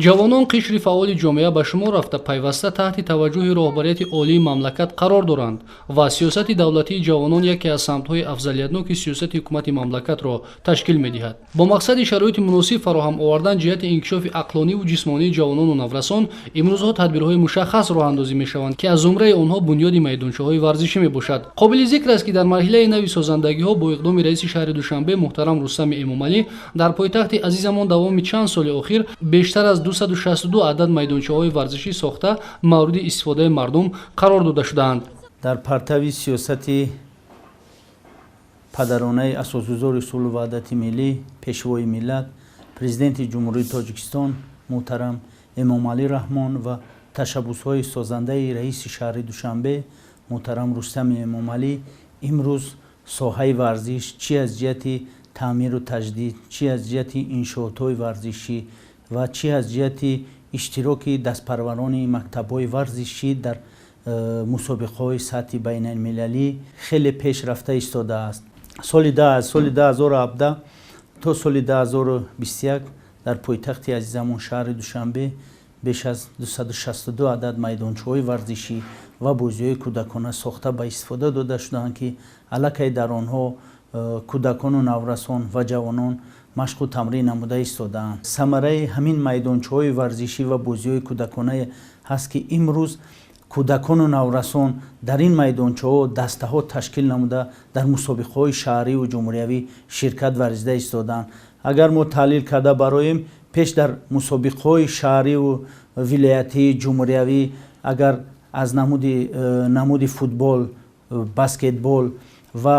Ҷавонон қишри фаъоли ҷомеа ба шумор рафта, пайваста таҳти таваҷҷӯҳи роҳбарияти олии мамлакат қарор доранд ва сиёсати давлатии ҷавонон яке аз самтҳои афзалиятноки сиёсати ҳукумати мамлакатро ташкил медиҳад. Бо мақсади шароити муносиб фароҳам овардан ҷиҳати инкишофи ақлониву ҷисмонии ҷавонону наврасон имрӯзҳо тадбирҳои мушаххас роҳандозӣ мешаванд, ки аз зумраи онҳо бунёди майдончаҳои варзишӣ мебошад. Қобили зикр аст, ки дар марҳилаи нави созандагиҳо бо иқдоми раиси шаҳри Душанбе муҳтарам Рустами Эмомалӣ дар пойтахти азизамон давоми чанд соли охир бештар аз 262 адад майдончаҳои варзишӣ сохта, мавриди истифодаи мардум қарор дода шудаанд. Дар партави сиёсати падаронаи асосгузори сулҳу ваҳдати миллӣ, Пешвои миллат, Президенти Ҷумҳурии Тоҷикистон муҳтарам Эмомалӣ Раҳмон ва ташаббусҳои созандаи раиси шаҳри Душанбе муҳтарам Рустами Эмомалӣ, имрӯз соҳаи варзиш чи аз ҷиҳати таъмиру таҷдид, чи аз ҷиҳати иншоотҳои варзишӣ ва чи аз ҷиҳати иштироки дастпарварони мактабҳои варзишӣ дар мусобиқаҳои сатҳи байналмилалӣ хеле пеш рафта истодааст. Соли 2017 то соли 2021 дар пойтахти азизамон, шаҳри Душанбе, беш аз 262 адад майдончаҳои варзишӣ ва бозиҳои кӯдакона сохта, ба истифода дода шудаанд, ки аллакай дар онҳо кӯдакону наврасон ва ҷавонон машқу тамрин намуда истодаанд. Самараи ҳамин майдончаҳои варзишӣ ва бозиҳои кӯдаконае ҳаст, ки имрӯз кӯдакону наврасон дар ин майдончаҳо дастаҳо ташкил намуда, дар мусобиқаҳои шаҳриву ҷумҳуриявӣ ширкат варзида истодаанд. Агар мо таҳлил карда бароем, пеш дар мусобиқаҳои шаҳриву вилоятӣ, ҷумҳуриявӣ, агар аз намуди футбол, баскетбол ва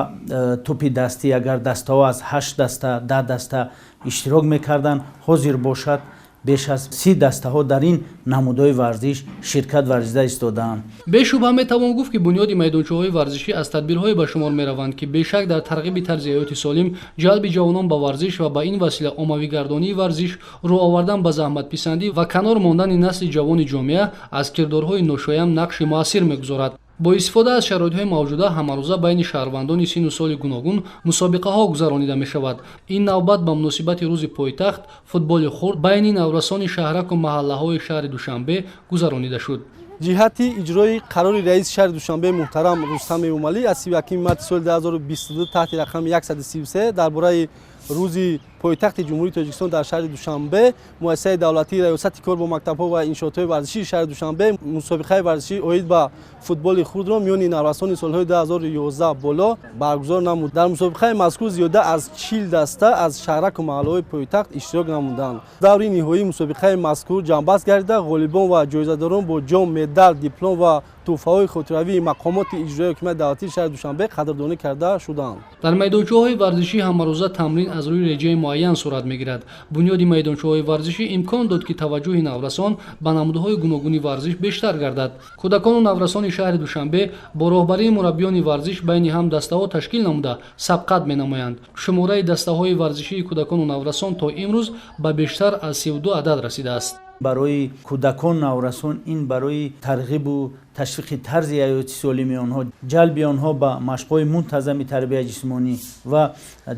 тӯпи дастӣ, агар дастаҳо аз ҳашт даста, 10 даста иштирок мекарданд, ҳозир бошад, беш аз 30 дастаҳо дар ин намудҳои варзиш ширкат варзида истодаанд. Бешубҳа метавон гуфт, ки бунёди майдончаҳои варзишӣ аз тадбирҳое ба шумор мераванд, ки бешак дар тарғиби тарзи ҳаёти солим, ҷалби ҷавонон ба варзиш ва ба ин васила оммавигардонии варзиш, рӯ овардан ба заҳматписандӣ ва канор мондани насли ҷавони ҷомеа аз кирдорҳои ношоям нақши муассир мегузорад. Бо истифода аз шароитҳои мавҷуда ҳамарӯза байни шаҳрвандони синну соли гуногун мусобиқаҳо гузаронида мешавад. Ин навбат ба муносибати Рӯзи пойтахт футболи хурд байни наврасони шаҳраку маҳаллаҳои шаҳри Душанбе гузаронида шуд. Ҷиҳати иҷрои қарори раиси шаҳри Душанбе муҳтарам Рустам Эмомалӣ аз 31 марти соли 2022 таҳти рақами 133 дар бораи Рӯзи пойтахти Ҷумҳурии Тоҷикистон дар шаҳри Душанбе, муассисаи давлатии Раёсати кор бо мактабҳо ва иншоотҳои варзишии шаҳри Душанбе мусобиқаи варзишӣ оид ба футболи хурдро миёни наврасони солҳои 2011 боло баргузор намуд. Дар мусобиқаи мазкур зиёда аз 40 даста аз шаҳраку маҳаллаҳои пойтахт иштирок намуданд. Даври ниҳоии мусобиқаи мазкур ҷамъбаст гардида, ғолибон ва ҷоизадорон бо ҷом, медал, диплом ва тӯҳфаҳои хотиравии мақомоти иҷроии ҳокимияти давлатии шаҳри Душанбе қадрдонӣ карда шуданд. Дар майдончаҳои варзишӣ ҳамарӯза тамрин аз рӯи реҷаи муайян сурат мегирад. Бунёди майдончаҳои варзишӣ имкон дод, ки таваҷҷӯҳи наврасон ба намудҳои гуногуни варзиш бештар гардад. Кӯдакону наврасони шаҳри Душанбе бо роҳбарии мураббиёни варзиш байни ҳам дастаҳо ташкил намуда, сабқат менамоянд. Шумораи дастаҳои варзишии кӯдакону наврасон то имрӯз ба бештар аз 32 адад расидааст. Барои кӯдакон, наврасон ин барои тарғибу ташвиқи тарзи ҳаёти солими онҳо, ҷалби онҳо ба машқҳои мунтазами тарбияи ҷисмонӣ ва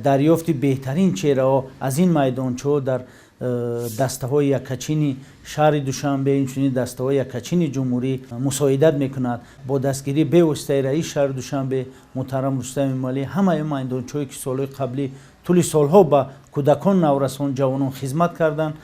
дарёфти беҳтарин чеҳраҳо аз ин майдончаҳо дар дастаҳои яккачини шаҳри Душанбе, инчунин дастаҳои яккачини ҷумҳурӣ мусоидат мекунад. Бо дастгирии бевоситаи раиси шаҳри Душанбе муҳтарам Рустам Эмомалӣ ҳамаи майдончаҳое, ки солҳои қаблӣ тӯли солҳо ба кӯдакон, наврасон, ҷавонон хизмат карданд,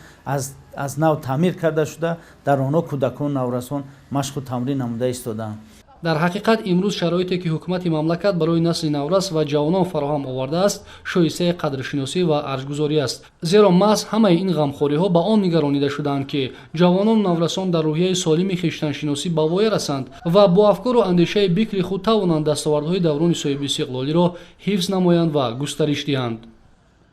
аз нав таъмир карда шуда, дар онҳо кӯдакон, наврасон машқу тамрин намуда истодаанд. Дар ҳақиқат, имрӯз шароите, ки ҳукумати мамлакат барои насли наврас ва ҷавонон фароҳам овардааст, шоистаи қадршиносӣ ва арҷгузорӣ аст, зеро маҳз ҳамаи ин ғамхориҳо ба он нигаронида шудаанд, ки ҷавонону наврасон дар рӯҳияи солими хештаншиносӣ ба воя расанд ва бо афкору андешаи бикри худ тавонанд дастовардҳои даврони соҳибистиқлолиро ҳифз намоянд ва густариш диҳанд.